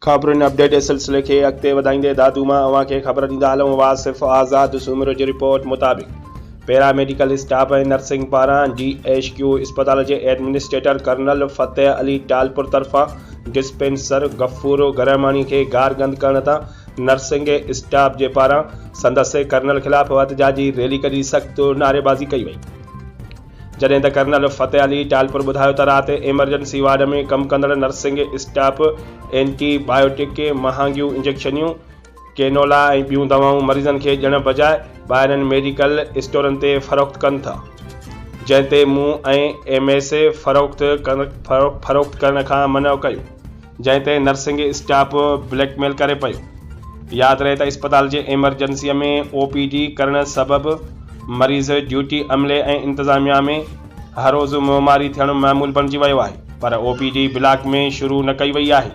خبرن اپڊيٽ جي سلسلي کي اڳتي وڌائيندي دادو مان اوهان کي خبر ڏيندا هلون واصف آزاد سومرو جي رپورٽ مطابق پيرا ميڊيڪل اسٽاف ۽ نرسنگ پاران ڊي ايڇ ڪيو اسپتال جي ايڊمنسٽريٽر ڪرنل فتح علي ٽالپر طرفان ڊسپينسر غفور گرهماڻي کي گارگند ڪرڻ تان نرسنگ اسٽاف جي پاران سندس ڪرنل خلاف احتجاجي ريلي ڪڍي سخت نعريبازي ڪئي وئي. جڏهن ته ڪرنل فتح علي ٽالپر ٻڌايو ته رات ايمرجنسي وارڊ ۾ ڪم ڪندڙ نرسنگ اسٽاف اينٽي بايوٽڪ، مهانگيون انجيڪشنيون، ڪينولا ۽ ٻيون دوائون مريضن کي ڏيڻ بجاء ٻاهرين ميڊيڪل اسٽورن تي فروخت ڪن ٿا، جنهن تي مون ۽ ايم ايس فروخت ڪرڻ کان منع ڪيو. جنهن تي نرسنگ اسٽاف بليڪ ميل ڪري پيو. ياد رهي ته اسپتال جي ايمرجنسي ۾ او پي ڊي ڪرڻ سبب مريض، ڊيوٽي عملي ۽ انتظاميا ۾ هروز منهن ماري ٿيڻ معمول بڻجي ويو آهي پر او پي ڊي بلاڪ ۾ شروع نه ڪئي وئي آهي.